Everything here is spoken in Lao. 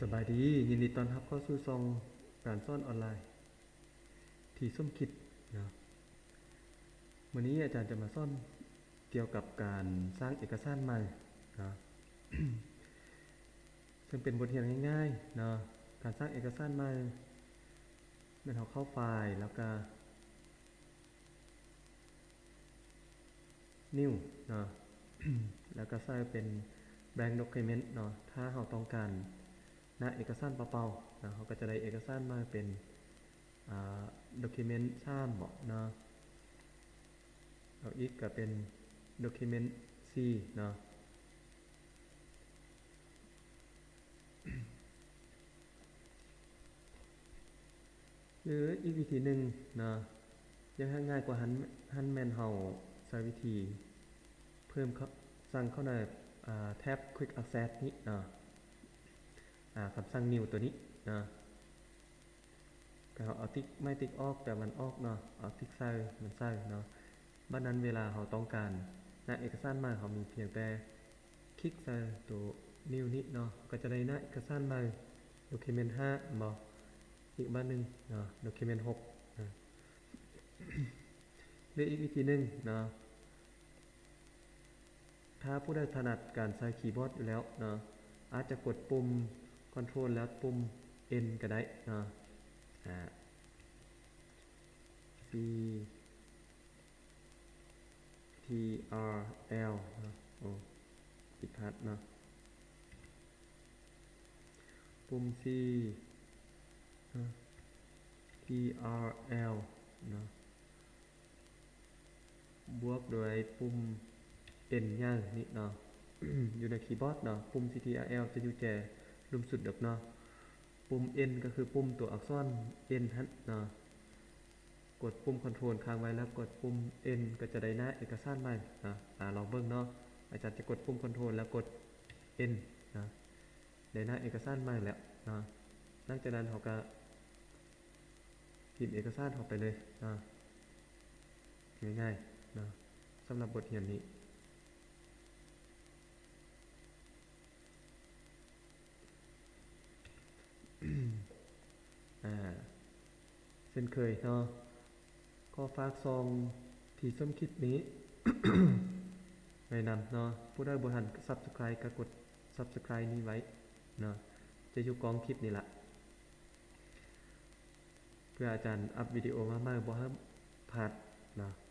ສະບາຍດີ, ຍິນດີຕ້ອນຮັບເຂົ້າສູ່ຊ່ອງການສອນອອນລາຍທີ່ສົມຄິດເນາະ. ມື້ນີ້ອາຈານຈະມາສອນກ່ຽວກັບການສ້າງເອກະສານໃໝ່ເນາະ, ເຊິ່ງເປັນບົດຮຽນງ່າຍໆເນາະ. ການສ້າງເອກະສານໃໝ່ແມ່ນເຮົາເຂົ້າໄຟລ໌ ແລ້ວກະ New ເນາະ ແລ້ວກໍໃສ່ເປັນ Blank Document ເນາະ. ຖ້າເຮົາຕ້ອງການໜ້າເອກະສານເປົ່າໆເນາະ, ເຮົາກໍຈະໄດ້ເອກະສານມາເປັນ ອ່າ Document ສາມເນາະ, ເອົາອີກກໍເປັນ Document ສີ່ເນາະ. ຫຼືອີກວິທີໜຶ່ງເນາະ, ຢ່າງຫາງ່າຍກວ່າຫັ້ນ ຫັ້ນແມ່ນເຮົາໃຊ້ວິທີເພີ່ມເຂົ້າ ສັ່ງເຂົ້າໃນ ອ່າ ແທັບ Quick Access ນີ້ເນາະ, ອ່າ ຄຳສັ່ງ New ຕົວນີ້ເນາະ. ກໍເຮົາເອົາຕິກໄມ້ຕິກອອກ ແປວ່າມັນອອກເນາະ, ເອົາຕິກໃສ່ ມັນໃສ່ເນາະ. ບັດນັ້ນເວລາເຮົາຕ້ອງການໜ້າເອກະສານໃໝ່ ເຮົາມີພຽງແຕ່ຄລິກໃສ່ຕົວ New ນີ້ເນາະ, ກໍຈະໄດ້ໜ້າເອກະສານໃໝ່ Document ຫ້າ ເຫັນບໍ່? ອີກບັດໜຶ່ງເນາະ Document ຫົກເນາະ. ຫຼືອີກວິທີໜຶ່ງເນາະ, ຖ້າຜູ້ໃດຖະໜັດການໃຊ້ຄີບອດຢູ່ແລ້ວເນາະ, ອາດຈະກົດປຸ່ມ Control ແລ້ວປຸ່ມ Enter ກໍໄດ້ເນາະ. ອ່າ C T R L ເນາະ, ໂອ້ ຜິດພາດເນາະ, ປຸ່ມ C T R L ເນາະ ບວກດ້ວຍປຸ່ມ Enter ນີ້ເນາະ. ຢູ່ໃນຄີບອດເນາະ, ປຸ່ມ C T R L ຈະຢູ່ແຈລຸ່ມສຸດດອກເນາະ. ປຸ່ມ Enter ກໍຄືປຸ່ມຕົວອັກສອນ Enter ຫັ້ນເນາະ. ກົດປຸ່ມ Control ຄ້າງໄວ້ ແລ້ວກົດປຸ່ມ Enter ກໍຈະໄດ້ໜ້າເອກະສານໃໝ່ເນາະ. ອາ ລອງເບິ່ງເນາະ, ອາຈານຈະກົດປຸ່ມ Control ແລ້ວກົດ Enter ເນາະ, ໄດ້ໜ້າເອກະສານໃໝ່ແລ້ວເນາະ. ຫຼັງຈາກນັ້ນເຮົາກໍ ພິມເອກະສານເຮົາໄປເລີຍເນາະ, ງ່າຍໆເນາະ ສຳລັບບົດຮຽນນີ້. ອ່າ ເຊັ່ນເຄີຍເນາະ, ຂໍຝາກຊ່ອງທີ່ຊົມຄລິບນີ້ ແນະນຳເນາະ, ຜູ້ໃດບໍ່ທັນ Subscribe ກໍກົດ Subscribe ນີ້ໄວ້ເນາະ, ຈະຢູ່ກ້ອງຄລິບນີ້ລະ. ເພື່ອອາຈານອັບວິດີໂອມາໃໝ່ບໍ່ໃຫ້ພາດເນາະ.